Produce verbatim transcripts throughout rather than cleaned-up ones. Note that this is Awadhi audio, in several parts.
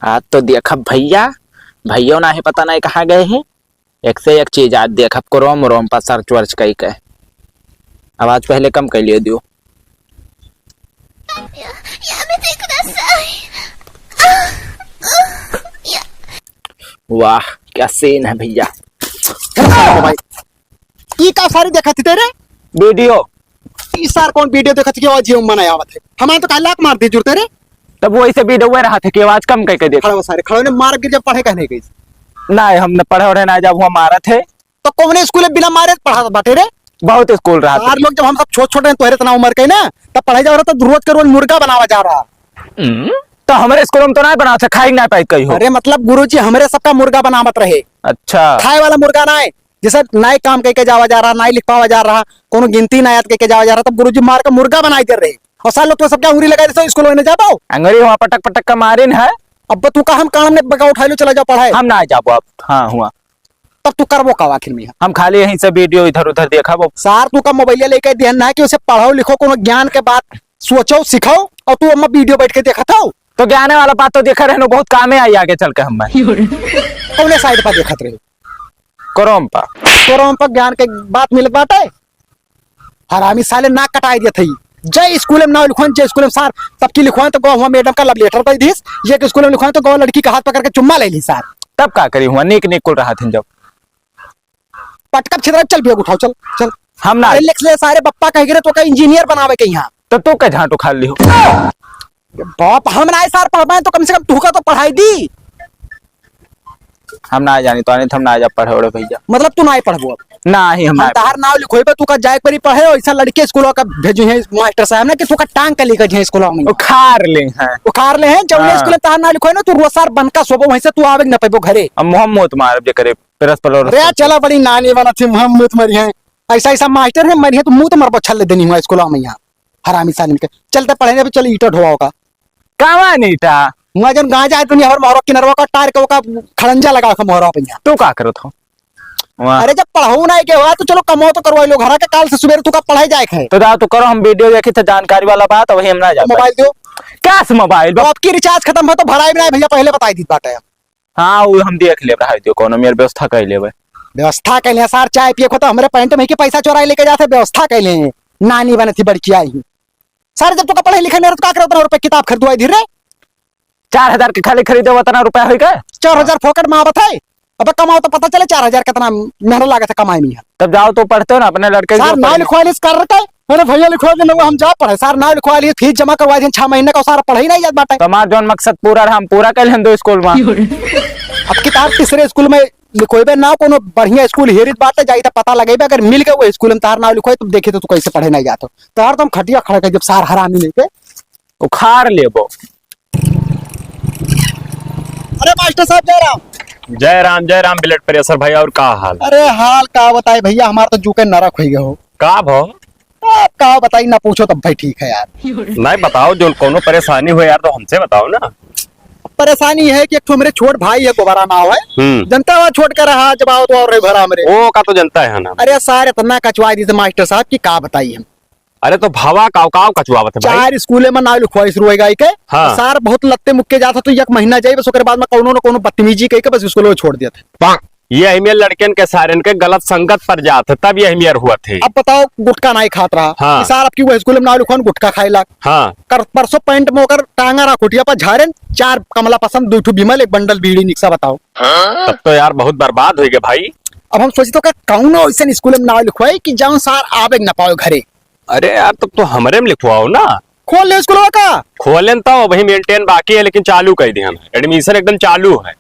आज तो देखब भइया, भइयो नाहीं पता नाहीं कहाँ गए हैं। एक से एक चीज आज देखब, Chrome व्रोम पर search वर्च कई के। आवाज पहले कम कर लियो दियो। वाह, क्या scene है भइया। ई का सारे देखत ही तेरे? Video। ई सार कौन video देखत ही कि आवाज ये मना आवत है? हमारे तो काहे लात मार दी जुरते रे। तब वही से video रहा था कि आवाज कम कई के देख। खड़ा हो सारे, खड़ा होने मार गिर जब पढ़े कहने गई। नाहीं, हम न पढ़े वढ़े नाहीं, जब हुआ मारत है। तो कौने स्कूल में बिना मारे पढ़ात बाटे रे? बहुत स्कूल रहा था। सार लोग जब हम सब छोट छोट रहे, तोहरे इतना उम्र के ना, तब पढ़ाई जा रहा था, रोज के रोज मुर्गा बनावा जा रहा। हम्म, तो हमरे स्कूल में तो नाहीं बनावत है, खाई नाहीं पाई कहीं हो। अरे मतलब गुरुजी हमरे सबका मुर्गा बनावत रहे। अच्छा। खाए वाला मुर्गा नाहीं, जैसे नाई काम कइके जावा जा रहा, नाई लिखवावा जा रहा, कोनो गिनती ना याद कइके जावा जा रहा, तब गुरुजी मार के मुर्गा बनाई दे रहे। और सार लोग तो सबका अंगुरी लगाई देते, स्कूल में ना जा पाओ। अंगुरी हुआ पटक पटक के मारिन है। अब तू का हम कान में बगा उठा लो, चला जाओ पढ़ाई। हम ना जाबो अब, हाँ हुआ। तब तू करबो का आखिर में? हम खाली यहीं से video इधर उधर देखब। सार तू का मोबाइल लेके दिहन ना कि उसे पढ़ाओ लिखो, कोनो ज्ञान के बात सोचो सिखाओ, और तू अम्मा video बैठ के देखत हो। तो ज्ञाने वाला बात तो देखा रहे, बहुत कामे आई आगे चल के हम। कौने site पर देखत रहे? Chrome पर। Chrome पर ज्ञान के बात मिलत बाटे। हरामी साले नाक कटाई देत हई। जे स्कूल में नाव लिखवाइन, जे स्कूल में सार तब की लिखवाइन तो गो हुआ मैडम का love letter दे दिस, ये के स्कूल में लिखवाइन तो गो लड़की का हाथ पकड़ के चुम्मा ले ली सार। तब का करी हुआ, नीक नीक कुल रहा थे जब। पटकब छितरा, चल बेग उठाओ, चल, चल। हम ना। अरे लिख ले सारे, बप्पा कह गिरे तो का इंजीनियर बनावे के यहाँ। तो तू का झांट उखाड़ लिहो? बाप, हम ना सार पढ़ पाए तो कम से कम तू का तो पढ़ाई दी। हम ना जानी तो, हम ना जा पढ़े ओढ़े भइया। मतलब तू ना पढ़बो अब? नाहीं, हम हम ना। तहार नाव लिखोइबे, तू का जाए परी पढ़े, ऐसा लड़के स्कूल का भेजे हैं मास्टर साहब ना कि तू का टांग के लेकर जाए स्कूल में। उखाड़ ले हैं। उखाड़ ले हैं, जब हाँ। स्कूल में तहार नाव लिखोए ना, तू रोज सार बन का सोबो, वहीं से तू आवे न पैबो घरे। अब मुँह मूत मारब जे करे, परस्पर और अरे चला, बड़ी नानी बना थी, मुँह मूत मरी है। ऐसा, ऐसा मास्टर है, मरी है, तू मूत मरबो, छल देनी हुआ स्कूल में यहाँ। हरामी सालिन के। चलते पढ़े अभी, चल ईंटा ढोआ होगा। कावा ईंटा? वहाँ जन गाँव जाए तो नहीं, हमारे मोहरा किनरवा का टायर का, का खड़ंजा लगा के मोहरा पे यहाँ। तू का करत हो? वाह। अरे जब पढ़ाऊ नहीं के हुआ तो चलो कमाओ तो करवाई लो, घर के काल से सुबह तू का पढ़ाई जाए है। तो जाओ तो करो, हम video देखी थे जानकारी वाला बात, वही हम ना जाते। मोबाइल दो। क्या से मोबाइल? तो आपकी recharge खत्म हो तो भराई भी नहीं भइया, पहले बताई दी बात है। हाँ, वो हम देख लेब, रहा दियो, कोनो मेर व्यवस्था कर लेबे। व्यवस्था कर ले सार, चाय पिए को तो हमरे पैंट में के पैसा चोराई लेके जाते, व्यवस्था कर ले। नानी बने थी बड़की आई। सारे जब तो का पढ़े लिखे नहीं रहत, का करे उतना रुपए किताब खरीदवाई धीरे? चार हजार के खाली खरीदे उतना रुपया होई का? चार हजार फोकट में आवत है। अबे कमाओ तो पता चले चार हजार कितना मेहनत लागत है कमाई में। तब जाओ तो पढ़ते हो ना अपने लड़के के सार, ऊपर। नाम लिखवा लिस कर रखे। अरे भइया लिखवा दे ना, हम जा पढ़े। सार नाम लिखवा लिए, फीस जमा करवा दिए, छह महीने का सारा पढ़े ही नहीं जात बाटे। तो हमार जौन मकसद पूरा रहा, हम पूरा कर लेन दो स्कूल में। अब की तार तीसरे स्कूल में लिखोइबे ना, कोनो बढ़िया स्कूल हेरित बाटे, जाई त पता लगेबे, अगर मिल गए वो स्कूल में तार नाम लिखोए तो देखी तो तू कैसे पढ़े नहीं जात हो। तार तो हम खटिया खड़ा कर जब सार हरामी नहीं के। उखाड़ लेबो। अरे मास्टर साहब, जय राम। जय राम, जय राम, blood pressure भाई, और का हाल? अरे हाल का बताई भइया, हमार तो जू के नरक होइ गए हो। का भो? अब का बताई, ना पूछो तब भाई ठीक है यार। नहीं बताओ, जो कोनो परेशानी हो यार तो हमसे बताओ ना। परेशानी है कि एक ठो हमरे छोट भाई है, गोबरा नाव है। हम्म। जनता हुआ छोट का रहा, जब आओ तो और रहे भरा हमरे। ओ का तो जनता है ना। अरे सार इतना कचवा दी थे मास्टर साहब कि का बताई हम। अरे तो भवा काव काव कचवावत है भाई? चार स्कूले में नाव लिखवाई शुरू होइगा के। हाँ। सार बहुत लत्ते मुक्के जात है तो एक महीना जाई बस, ओकरे बाद में कौनो न कौनो बदतमीजी कई के बस स्कूल में छोड़ देत है। ये अहमियत लड़कन के सारन के गलत संगत पर जात है तब ये अहमियर हुआ थे। अब बताओ गुटखा नहीं खात रहा। हाँ। सार अब की वो स्कूल में नाव लिखवान गुटखा खाए लाग। हाँ। कर परसों पैंट में ओकर टांगा रहा खुटिया पर झारेन, चार कमला पसंद, दो ठो विमल, एक बंडल बीड़ी निकसा बताओ। तब तो यार बहुत बर्बाद होइ गए भाई। अब हम सोची तो का कौनो ऐसे स्कूल में नाव लिखवाई कि जाऊं सार आवे न पावे घरे। अरे यार, तब तो हमरे में लिखवाओ ना। खोल ले स्कूलवा का। खोलेन तो अभी maintain बाकी है, लेकिन चालू कर दिया है, admission एकदम चालू है।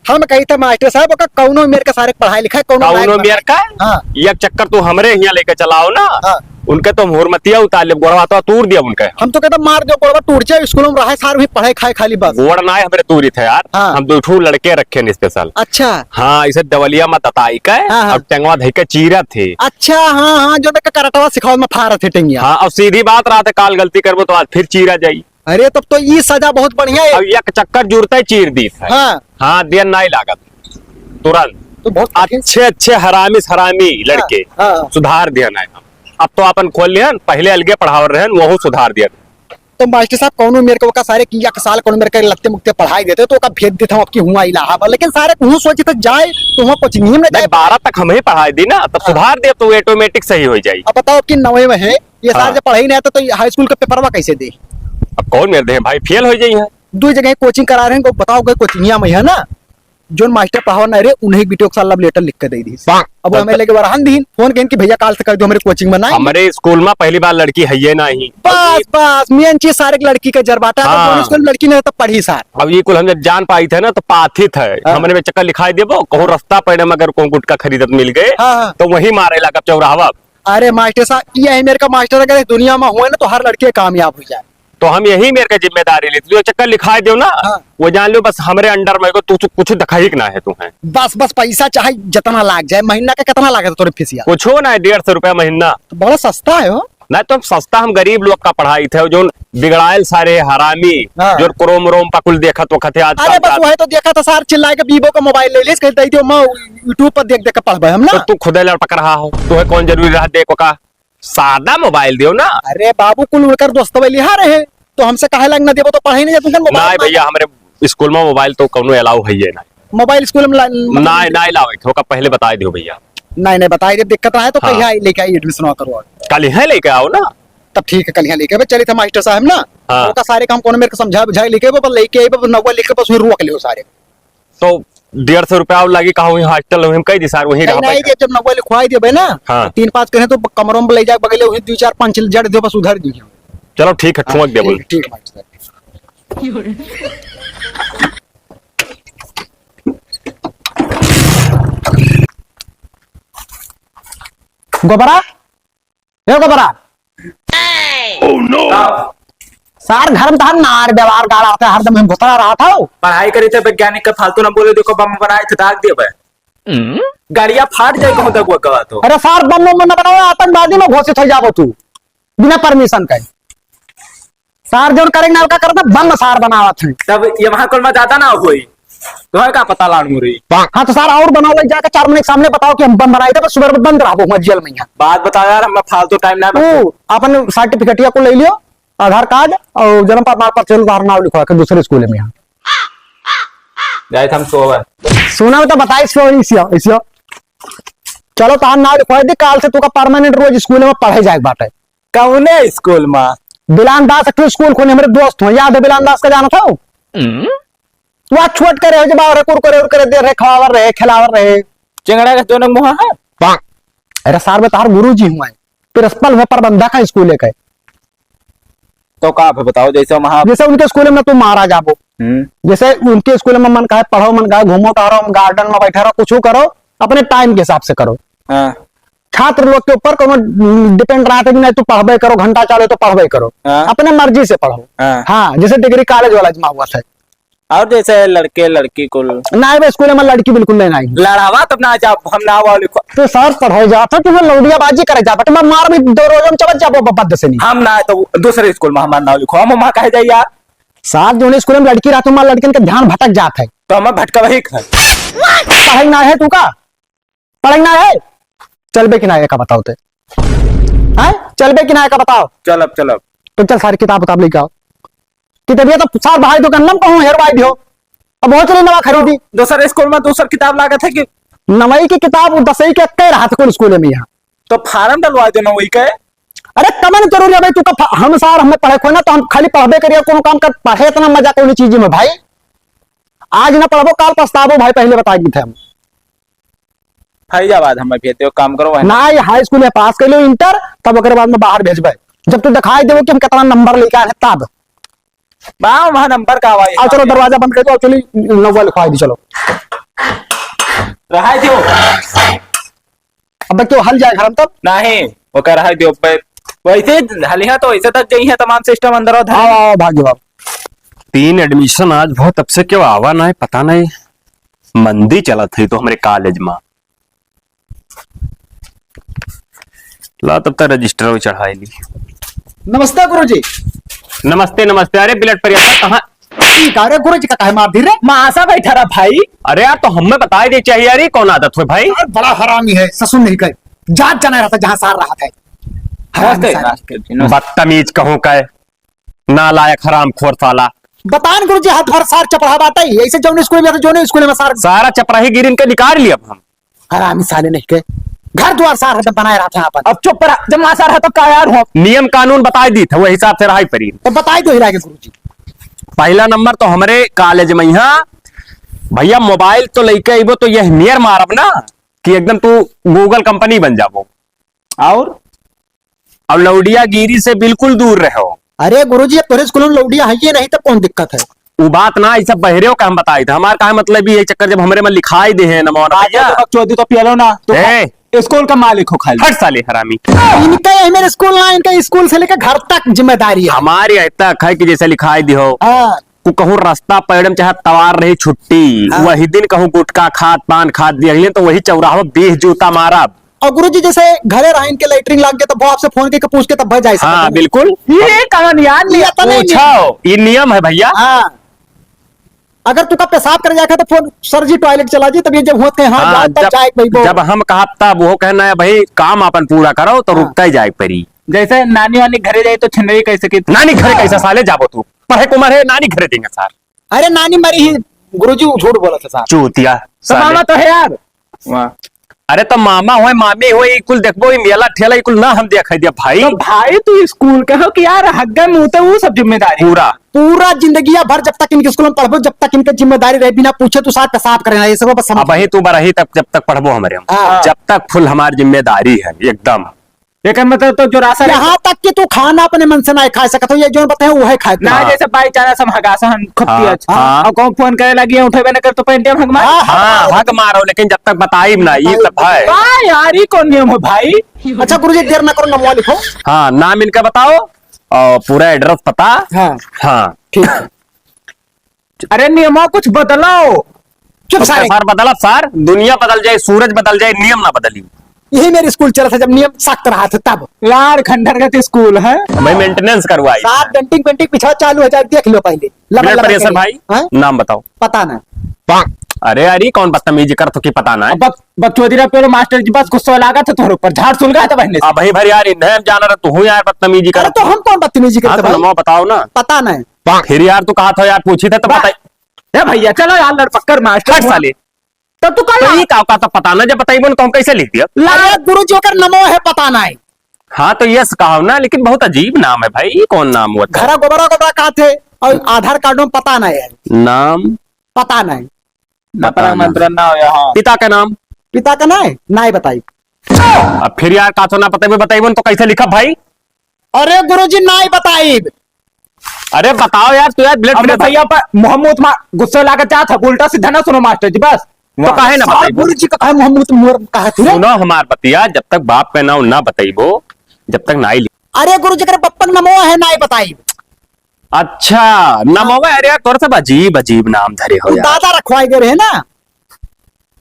हम कही थे मास्टर साहब, ओका कौनो मेर का सारे पढ़ाई लिखाई, कौनो कौनो लायक मेर का? हाँ। एक चक्कर तू हमरे हियाँ लेके चलाओ ना, हाँ। उनके तो हम हुरमतिया उतार लेब, गोड़वा तो तूर दिया उनके। हम तो कहते मार दो गोड़वा टूट जाए, स्कूल में रहे सार भी पढ़ाई खाए खाली बस। गोड़ ना है हमरे तूरी थे यार, हाँ। हम दो ठो लड़के रखे हैं special। अच्छा। हाँ, इसे दवलिया में तताई के हाँ, हाँ। और टेंगवा धई के चीरत थे। अच्छा, हाँ, हाँ, जो मैं करटवा सिखावत में फारत थे टेंगिया। हाँ, और सीधी बात रहा थे, काल गलती करबो तो आज फिर चीरा जाई। अरे, तब तो ई सजा बहुत बढ़िया है। अब एक चक्कर जुरते चीर दी थे। हाँ। हाँ, देर नहीं लागत, तुरंत। तो बहुत कठिन। अच्छे, अच्छे हरामी से हरामी हाँ, लड़के हाँ। सुधार दिया नहीं हम। अब तो अपन खोल लिया, पहले अलगे पढ़ावर रहे, वहू सुधार दिया। तो मास्टर साहब, कौनो मेर के ओका सारे किया के साल कौनो मेर के लत्ते मुक्ते पढ़ाई देते, तो ओका भेज देते हम आपकी हुआ इलाहाबाद। लेकिन सारे कहूँ सोचे तो जाए, तो हुआ कोचिंग में नहीं जाए। बारह तक हम ही पढ़ाई दी ना, तब हाँ। सुधार दे तो ऑटोमेटिक सही हो जाई। अब बताओ कि नवे में है, ये सारे हाँ। जब पढ़ाई नहीं आता, तो ये हाई स्कूल का पेपरवा कैसे दे? अब कौन मेर दे भाई, फेल हो जाई है। दो जगह कोचिंग करा रहे हैं, को बताओ, गए कोचिंगिया में है ना, जोन मास्टर पढ़ावा ना रे, उन्हीं बिटियों के साथ love letter लिख के दे दी। अब तब हमें तक लेके वरहन दीन, फोन कहें कि भैया, काल से कर दो, हमारे कोचिंग में ना आएंगे। हमारे स्कूल में पहली बार लड़की है ये ना ही। बस, बस, main चीज सारे लड़की का जरबाटा है, हाँ। तो स्कूल में लड़की नहीं तो पढ़ी सार। अब ये कुल हम जब जान पाई थे ना, तो पाथी थे। हाँ। हमने में चक्कर लिखाई देबो, कहूँ रास्ता पड़े में अगर कहूँ गुटखा खरीदत मिल गए, हाँ, हाँ। तो वहीं मारे लगा चौराहा। अरे मास्टर साहब, ये है मेरे का मास्टर, अगर इस दुनिया में हुए ना, तो हर लड़के कामयाब हो जाए। तो हम यही मेरे का जिम्मेदारी लेते, जो चक्कर लिखाई दो ना, हाँ। वो जान लो बस हमरे under में को, तू, तू कुछ दिखाई के ना है तू है। बस, बस पैसा चाहे जितना लाग जाए, महीना का कितना लागत है तोरे फीसिया? कुछ हो ना है, डेढ़ सौ रुपया महीना। तो बड़ा सस्ता है हो। ना तो सस्ता, हम गरीब लोग का पढ़ाई थे, जो बिगड़ायल सारे हरामी, हाँ। जो क्रोम रोम पकुल देखत वखत है आजकल अरे बस का। वही तो देखा था सार, चिल्ला के Vivo का मोबाइल ले लीस, कह दे दियो, मैं YouTube पर देख देख के पढ़बे हम ना। तो तू खुदे लड़पक रहा हो, तू है कौन जरूरी रहा देखो का? सादा मोबाइल दियो ना। अरे बाबू, कुल उनकर दोस्त वाली हा रहे, तो हमसे काहे लाग ना देबो, तो पढ़ाई नहीं जात उनकर मोबाइल नहीं में। भैया, हमरे स्कूल में मोबाइल तो कौनो allow है ये ना। मोबाइल स्कूल में ला-, मतलब नहीं, नहीं लावे, ओका पहले बताई दियो भैया। नहीं, नहीं, बताई दे, दिक्कत आए तो हाँ। कल यहाँ लेके आई, admission वहाँ करवा। कल यहाँ लेके आओ ना। तब ठीक है, कल यहाँ लेके आवे, चलित है मास्टर साहब ना। हाँ। ओका सारे काम कौनो मेरे को समझा बुझाई लेके आवे, बस लेके आवे, बस नौवा लिख के बस वहीं रोक लियो सारे। तो डेढ़ सौ रुपया और लागी, कहा वहीं hostel में हम कह दी सार, वहीं कहीं रहा नहीं, बैठा। जब नौवा लिखवाई देबे ना, हाँ। तीन पाँच कहे तो कमरों में ले जाके बगले वहीं दो चार पाँच जड़ दे, बस उधर दी। चलो ठीक है, हाँ, ठुमक दे बोल। ठीक, ठीक है, मास्टर साहब। गोबरा, ए गोबरा। Oh no! सार घर में तहार नार व्यवहार गाड़ा रहता है, हरदम हम भुतरा रहा था। पढ़ाई करी थे वैज्ञानिक का, फालतू ना बोले, देखो बम बनाए थे, दाग दिए बे। हम्म? गाड़िया फाट जाए कहूँ तक वो गवा तो। अरे सार बम बम न बनाओ, आतंकवादी में घोषित हो जाबो तू, बिना permission के। सार जौन करेंगे ना, का करता बम सार बनावत है। तब ये वहाँ कुल में ज्यादा ना होई, तो है का पता लाड़ मुरी। हाँ, तो सार और बनाओ, जाके चार महीने के सामने बताओ कि हम बम बनाए थे, बस सुबह बंद रहो वहाँ जेल में यहाँ। बात बताओ यार, हम फालतू time ना। तू अपन certificate या को ले लियो, आधार कार्ड और जन्म प्रमाण पत्र, चलो तार नाम लिखवा के दूसरे स्कूल में यहाँ। जाए हम सोवे। सुना तो बताई सो इसिया, इसिया। चलो तार नाम लिखवा दे, काल से तू का permanent रोज स्कूल में पढ़े जाए बाटे। कौने स्कूल में? बिलान दास एक ठो स्कूल खोले, हमरे दोस्त हो, याद है बिलान दास का, जानत हो? हम्म। वह छोट करे हो जब और कुरकुरे उरकुरे दे रहे, खवावर रहे, खिलावर रहे। चिंगड़ा के दोनों मुँह है? अरे सार, मैं तार गुरु जी हुआ है, principal हुआ, प्रबंधक है स्कूल के। तो का आप बताओ, जैसे वहाँ जैसे उनके स्कूल में तू मारा जाबो, हम्म। जैसे उनके स्कूल में मन कहे पढ़ो, मन कहे घूमो टहरो, garden में बैठे रहो, कुछ करो, अपने time के हिसाब से करो। हाँ। छात्र लोग के ऊपर कोनो depend रहत है कि नहीं, तू पढ़बे करो, घंटा चालू है तो पढ़बे करो, हाँ। अपने मर्जी से पढ़ो। हाँ। हाँ, जैसे degree college वाला जमा हुआ था। और जैसे लड़के लड़की कुल। ना, बे, स्कूल में लड़की बिल्कुल नहीं, नहीं। लड़ावा तब ना जाओ, हम ना वाले को। तो सर पढ़े जाता, तुम्हें लौंडियाबाजी करे जाता, तुम्हें मार भी दो रोज हम चबत जाबो, ब-, बद से नहीं। हम ना, तो दूसरे स्कूल में हमारा नाम लिखो, हम वहाँ कहे जाइए यार। सार, जो स्कूल में लड़की रहती, वहाँ लड़कियन का ध्यान भटक जाता है। तो हम भटका वही खाए। पढ़ाई ना है तू का? पढ़ाई ना है? चलबे कि ना है का बताओ ते? हैं? चलबे कि ना है का बताओ? चलब, चलब। तो चल, सारी किताब उताब लेके आओ। किताबिया तो सार भाई दुकान में कहूँ हेरवाई दियो। अब बहुत चले नवा खरीदी। दूसर स्कूल में दूसर किताब लागत है कि? नवई की किताब दसई के कह रहा था कौन स्कूल में यहाँ। तो form डलवा दो नवई के। अरे कमन जरूरी है भाई, तू का फा-, हम सार हमें पढ़े खोए ना, तो हम खाली पढ़बे करिए, कोनो काम कर, पढ़े इतना मजा कोनो चीज में भाई। आज ना पढ़बो, काल पछताबो भाई, पहले बता दी थे हम। फैजाबाद हमें भेज दो, काम करो वहीं। ना, ये हाई स्कूल में पास कर लो इंटर, तब ओकरे बाद में बाहर भेजबे, जब तू दिखाई देबो कि हम कितना नंबर लेके आए हैं तब। बा, वहाँ नंबर का आवाज आओ, चलो, दरवाजा बंद कर दो, चलो, नौवा लिखवाई दी, चलो। रहाई दो। अब क्यों हल जाए घर में तब? नहीं, ओकर रहाई दो, पे-, वैसे हलिया तो वैसे तक गई है, तमाम system अंदर और आओ, आओ, भाग्य बाबू। तीन admission आज बहुत, तब से क्यों आवा ना है, पता नहीं। मंदी चलत है तो हमरे college में। ला तब तक register चढ़ाई ली। नमस्ते गुरुजी। नमस्ते, नमस्ते। अरे बिलट परिया, कहाँ? ठीक है, अरे गुरुजी का काहे मार दी रे? मासा बैठा रहा भाई। अरे यार, तो हमें बताए दे चाहिए यार, ये कौन आदत हुई भाई? अरे बड़ा हरामी है, ससुर नहीं कहे। जात जाना रहता जहाँ सार रहा था। हरामी नमस्ते, सार। नमस्ते, नमस्ते। बदतमीज कहूँ का है। नालायक हरामखोर साला। बतान गुरुजी, हाथ भर सार चपराहा बाटे, ऐसे जौन स्कूल में, जौन स्कूल में सार। सारा चपराही गिरिन के निकाल लिया अब हम। हरामी साले नहीं के। घर द्वार सार हरदम बनाए रहत है आपन। अब चुप रहा, जब माँ सार है तब का यार हो? नियम कानून बताई दी था, वही हिसाब से रहाई परी। तो बताई दो हिला के गुरुजी। पहला नंबर तो हमरे कॉलेज में यहाँ भैया मोबाइल तो लेके अइबो तो यह नियर मारब ना कि एकदम तू Google कंपनी बन जाबो। और? और लौडियागिरी से बिल्कुल दूर रहो। अरे गुरुजी, अब तोरे स्कूल में लौडिया है ये नहीं, तब कौन दिक्कत है? उ बात ना, ई सब बहरेव का हम बताई था। हमार का मतलब ई है चक्कर, जब हमरे में लिखाई दे है ना मौना बात भैया। तो बकचोदी तो पियलो ना, तो ए। स्कूल का मालिक हो खाली। हट साले हरामी। इनका ये मेरे स्कूल ना, इनका स्कूल से लेकर घर तक जिम्मेदारी है। हमारे यहाँ तक है कि जैसे लिखाई दी हो। हाँ। को कहूँ रास्ता पैडम चाहे तवार रही छुट्टी, हाँ। वही दिन कहूँ गुटखा खात, पान खात दिया तो वही चौराहा में बीस जूता मारब। और गुरुजी, जैसे घरे रहा, इनके लैट्रिन लाग गया, तो वो आपसे फोन करके पूछ के तब भर जाए हाँ, सकते हैं। बिल्कुल। ये कवन यार नियम? पूछो, ये नियम है भैया। हाँ। अगर तुका पेशाब करे जाए तो फोन, "सर जी, टॉयलेट चला जी," तब ये जब होत कहे, "हाँ, हाँ, जाओ," तब जब, जाए भाई वो। जब हम कहा तब वो कहना है, "भाई, काम अपन पूरा करो," तो हाँ। रुकता ही जाए परी। जैसे नानी वानी घरे जाए तो छिनरी कैसे की? नानी घरे कैसे साले जाबो तू? पढ़े को मरे, नानी घरे देंगे सार। अरे नानी मरी ही, गुरुजी झूठ बोला था साहब। चूतिया तो साले। मामा तो है यार। वाह। अरे तो मामा होए, मामी होए, ई कुल देखबो, ई मेला ठेला, ई कुल ना हम देखाई दिया भाई। तो भाई तू स्कूल के हो कि यार हग्गे मुंह ते वो सब जिम्मेदारी? पूरा। पूरा जिंदगिया भर जब तक इनके स्कूल में पढ़बो, जब तक इनके जिम्मेदारी रहे, बिना पूछे तू साथ पेशाब करे ना, ये सब बस समझ। अब वही तू बरही तक, जब तक पढ़बो हमरे हम। हाँ। जब तक फुल हमार जिम्मेदारी है एकदम। एकर मतलब तो जोरासा रहे। यहाँ तक कि तू खाना अपने मन से ना खा सकत हो, ये जो बताए वो है खाए ना, हाँ। जैसे by chance हम हगासा हम खपती हाँ, अच्छा। हाँ। और कौन फोन करे लगी है, उठेबे ना कर तो पेंटे में हग मार। हाँ, हाँ, हाँ। हग मारो, लेकिन जब तक बताइब ना, ये सब है। वाह यार, ये कौन नियम है भाई? अच्छा गुरुजी, देर ना करो, नमवा लिखो। हाँ, नाम इनका बताओ और पूरा एड्रेस पता। हाँ। हाँ। ठीक है। अरे नियमों कुछ बदलाओ। चुप अब सारे। सर बदलब सर, दुनिया बदल जाए, सूरज बदल जाए, नियम ना बदली। यही मेरे स्कूल चला था जब नियम सख्त रहा था तब। लाड़ खंडरगत स्कूल है। भाई मेंटेनेंस करवाई। साहब डेंटिंग पेंटिंग पिछवा चालू है, जाके देख लो पहले। लबर ब्लड लबर प्रेशर करिए। भाई, हाँ? नाम बताओ। पता ना। अरे यार, ये कौन बदतमीजी करत हो कि पता ना है? अब बक-, बकचोदी रह पेलो मास्टर जी, बस गुस्सा लागत है तोहरे ऊपर, झाड़ सुलगा है तो बहने से। अब भाई भर यार, इन्हें हम जाना रहे, तू हूँ यार बदतमीजी हाँ, करत तो भाई। हम कौन बदतमीजी हाँ, करते तो भाई? नमो बताओ ना। पता ना है। फिर यार तू कहा था यार, पूछी थे तो वाह। बताई। ए भैया, चलो यार, लड़पक्कर मास्टर हट हुआ। साले। तब तू कल तो आ। ये का, का तो पता ना, जब बताइबो न तो हम कैसे लिख दिया? ला। अरे गुरुजी, ओकर नमो है, पता ना है। हाँ, तो यस कहो ना, लेकिन बहुत अजीब नाम है भाई, ये कौन नाम हुआ था? घरा गोबरा गोबरा कहा थे और आधार कार्ड में पता ना है। नाम? पता ना है। नपरा पता ना। मंत्र ना हो यहाँ। पिता का नाम? पिता का ना है, ना ही बताई। अब फिर यार, का तो ना पता, बताइबो न तो कैसे लिखा भाई? अरे गुरुजी, नाई बताइब। अरे बताओ यार, तू यार ब्लड अब मैं प्रेशर भैया पर मोहम्मद मा-, गुस्सा लागत जात है, उल्टा सीधा ना सुनो मास्टर जी, बस। तो काहे ना साहब बताइबो? गुरुजी का काहे मोहम्मद मुहर कहा थी रे? सुनो हमार बतिया, जब तक बाप का नाम ना बताइबो, जब तक नाई लि- अरे गुरुजी, अगर बप्पक नमो है, नाई बताइब। अच्छा, नमो है। अरे यार, तोर सब अजीब अजीब नाम धरे हो तू यार। दादा रखवाए गए रहे ना।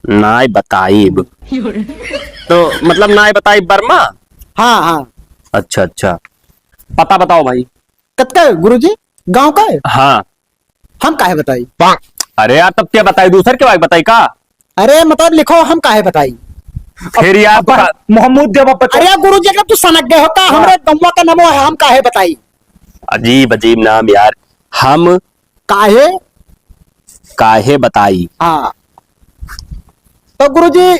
नाय बताइब। तो मतलब नाय बताइब वर्मा? हाँ, हाँ। अच्छा, अच्छा। पता बताओ भाई। कतका गुरुजी? गाँव का है? हाँ। हम काहे बताई? अरे यार, तब क्या बताई? दूसर के बारे बताई का? अरे मतलब लिखो, हम काहे बताई? फिर यार, अब तो का- मोहम्मद जब बता- अरे गुरुजी, अगर तू सनक गए हो का? हाँ। हमरे गौवा का नमो है, हम काहे बताई? अजीब अजीब नाम यार। हम काहे? काहे बताई? हाँ। तो गुरुजी,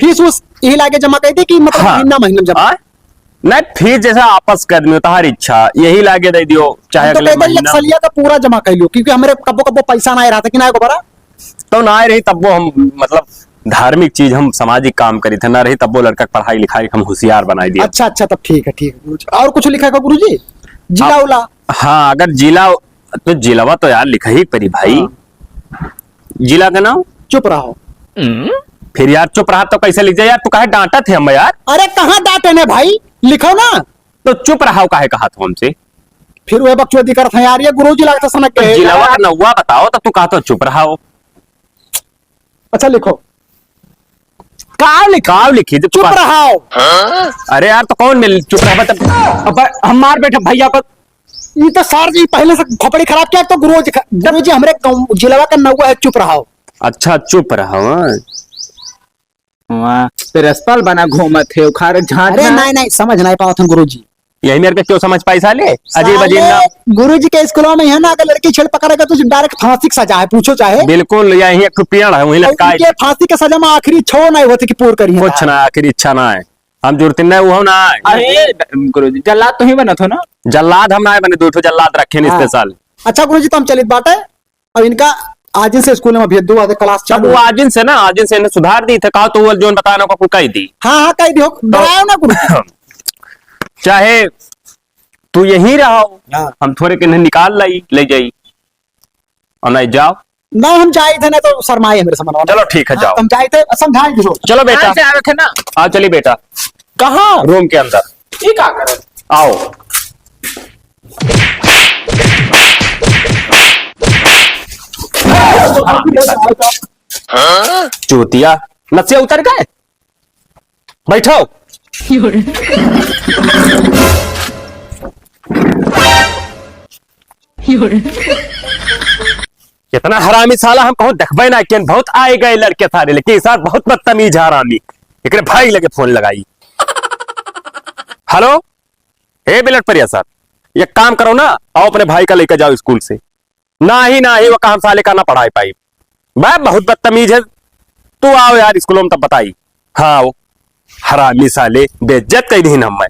फीस उस यही लागे जमा कर दी कि मतलब हाँ। महीना, महीना में जमा? हाँ? नहीं, फीस जैसा आपस के आदमी, तोहार इच्छा, यही लागे दे दियो, चाहे हम तो अगले कहते हैं, महीना। एक सलिया का पूरा जमा कर लियो, क्योंकि हमरे कब्बो, कब्बो पैसा ना आए रहा था कि ना गोबरा? तो ना आए रही, तब वो हम, मतलब, धार्मिक चीज, हम सामाजिक काम करी थे, ना रही, तब वो लड़का के पढ़ाई लिखाई हम होशियार बनाई दिया। अच्छा, अच्छा, तब ठीक है, ठीक है गुरुजी। और कुछ लिखा का गुरुजी? जिला आप उला? हाँ, अगर जिला तो जिलावा तो यार लिखा ही परी भाई। हाँ। जिला का नाम? चुप रहो। फिर यार चुप रहा तो कैसे लिख जाए यार? तू काहे डांटत है हम यार? अरे कहाँ डांटे ने भाई, लिखो ना। तो चुप रहो काहे कहा तू हमसे? फिर वह बकचोदी करत है यार, ये गुरुजी लगता सनक तो गए। जिलावा का नौवा बताओ, तब तू कहा तो चुप रहो। अच्छा लिखो। काव लिखी? काव लिखी? जब चुप तू रहो। अरे यार, तो कौन मिल चुप रहा? तब अब हम मार बैठे भैया पर। ये तो सर जी पहले से खोपड़ी खराब किया, तो गुरुजी ख-, गुरुजी हमरे गाँव जिलावा का नौवा है, चुप रहो। अच्छा, चुप रहो, हाँ। वाह, प्रिंसिपल बना घूमत है, उखाड़ झांट अरे ना। नहीं, नहीं, समझ नहीं पावत हम गुरुजी। यही मेरे के क्यों समझ पाई साले? अजीब अजीब साले, नाम। गुरुजी के स्कूलों में है ना, अगर लड़की छेड़ पकड़ेगा तो direct फांसी की सजा है, पूछो चाहे। बिल्कुल, यही एक ठो पेड़ है, वहीं और लटकाए। उनके फांसी के सजा में आखिरी इच्छा नहीं होती कि पूर करी है कुछ ना। ना, आखिरी इच्छा ना है। हम जुड़ती नहीं, वो ना है। अरे, गुरुजी, जल्लाद तो ही बनत हो ना? जल्लाद हम ना बने, दो ठो जल्लाद रखे हैं हाँ। Special। अच्छा गुरुजी, तो हम चलित बाटे। अब इनका आजिन से स्कूल में भेज दो, आधे class तब चालू वो है। आजिन से ना, आजिन से इन्हें सुधार दी थे, कहा तो वो जोन बताना को कह दी। हाँ, हाँ, कह दी हो, तो डराओ ना गुरु। चाहे तू यहीं रहो, हाँ। हम थोड़े के इन्हें निकाल लाई, ले जाई, और नहीं जाओ। नहीं, हम जाए थे ना तो शर्माए मेरे समझ में। चलो ठीक है, हाँ, जाओ। हम जाए थे, समझाए थे। चलो बेटा। कहाँ से आवे थे ना? आओ, चलिए बेटा। कहाँ? Room के अंदर। ये का करे? आओ। चूतिया, नसिया उतर गए? बैठो। इतना हरामी साला हम कहूँ देखबे ना कियन, बहुत आए गए लड़के सारे, लेकिन इस साल बहुत बदतमीज है हरामी। एकरे भाई लगे phone लगाई। Hello, हे बिलट परिया sir, एक काम करो ना, आओ अपने भाई का लेकर जाओ स्कूल से। नाही, नाही, वो काम साले का ना पढ़ाई पाई। बे, बहुत बदतमीज है। तू आओ यार स्कूलों में तब बताई। हाँ, वो हरामी साले, बेइज्जत कई दीन हमें।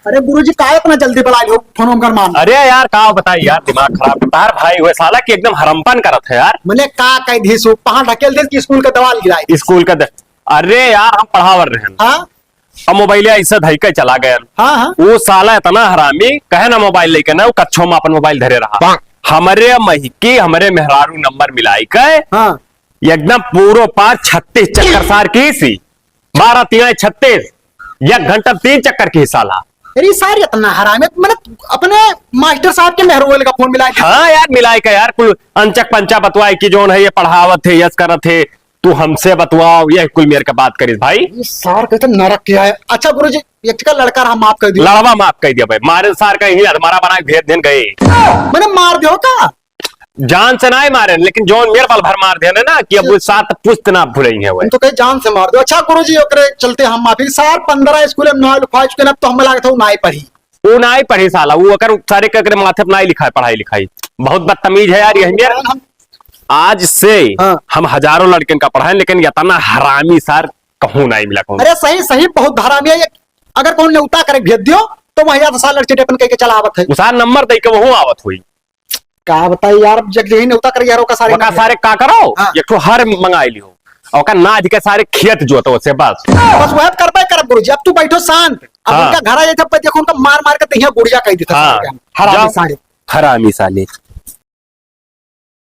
अरे गुरुजी, काहे इतना जल्दी बुला लियो? फोन हम कर मान। अरे यार, का बताई यार, दिमाग खराब है। तार भाई हुए साला कि एकदम हरमपन करत है यार। मने का कह दी सो, कहाँ ढकेल दे कि स्कूल का दवाल गिराई। स्कूल का द-, अरे यार, हम पढ़ावर रहे हैं। हाँ? अब मोबाइल ऐसे धई के चला गया। हाँ, हाँ। वो साला इतना हरामी, कहे ना मोबाइल लेके ना, वो कच्छो में अपन मोबाइल धरे रहा। हमरे महिकी, हमरे मेहरारू नंबर मिलाई के, हाँ। एकदम पूरो पार छत्तीस चक्कर सार की सी, बारह तिया छत्तीस, एक घंटा तीन चक्कर की साला। अरे सार, इतना हरामी, मैंने अपने मास्टर साहब के मेहरारू का फोन मिला के। हाँ यार, मिलाई के यार, कुल अंचक पंचा बतवाई कि जोन है ये पढ़ावत है, यस करत है, तू हमसे बतवाओ, यह कुल मेरे के बात करिस भाई। ये सार कहते नरक किया है। अच्छा गुरुजी, एक का लड़का रहा, माफ कर दियो। लड़वा माफ कर दिया भाई, मारे सार का यही अधमरा बना के भेज देन गए। मैंने मार दियो का? जान से ना ही मारे, लेकिन जौन मेरे बल भर मार देने ना कि अब वो सात पुस्त ना भूलेंगे वो। हम तो कहे जान से मार दो। अच्छा गुरुजी, ओकरे चलते हम माफी। सार पन्द्रह स्कूल में नाम लिखवा चुके ना, अब तो हमें लागत है वो ना ही पढ़ी। वो ना ही पढ़ी साला, वो अगर सारे के अगर माथे पे ना ही लिखा है पढ़ाई लिखाई। बहुत बदतमीज है यार, यही मेरा। हम आज से हाँ। हम हजारों लड़कन का पढ़ाएं, लेकिन इतना हरामी सार कहूँ ना ही मिला कहूँ। अरे सही, सही, बहुत हरामी है ये। अगर कौन नेवता करे भेज दियो, तो वह हजार साल लड़के अपन कह के चला आवत है। उसार नंबर दे के वहू आवत हुई। का बताई यार, जग यही नेवता करे यार, ओका सारे ओका ना सारे का करो, हाँ। एक ठो हर मंगाई लियो, ओका नाध के सारे खेत जोतो से बस। बस वह करबे करब गुरुजी। अब तू बैठो शांत, अब हाँ। उनका घर आ जाए, तब देखो उनका मार मार के तहिया गुड़िया कह देता हाँ। सारे के हम। हरामी जाओ। सारे। हरामी साले।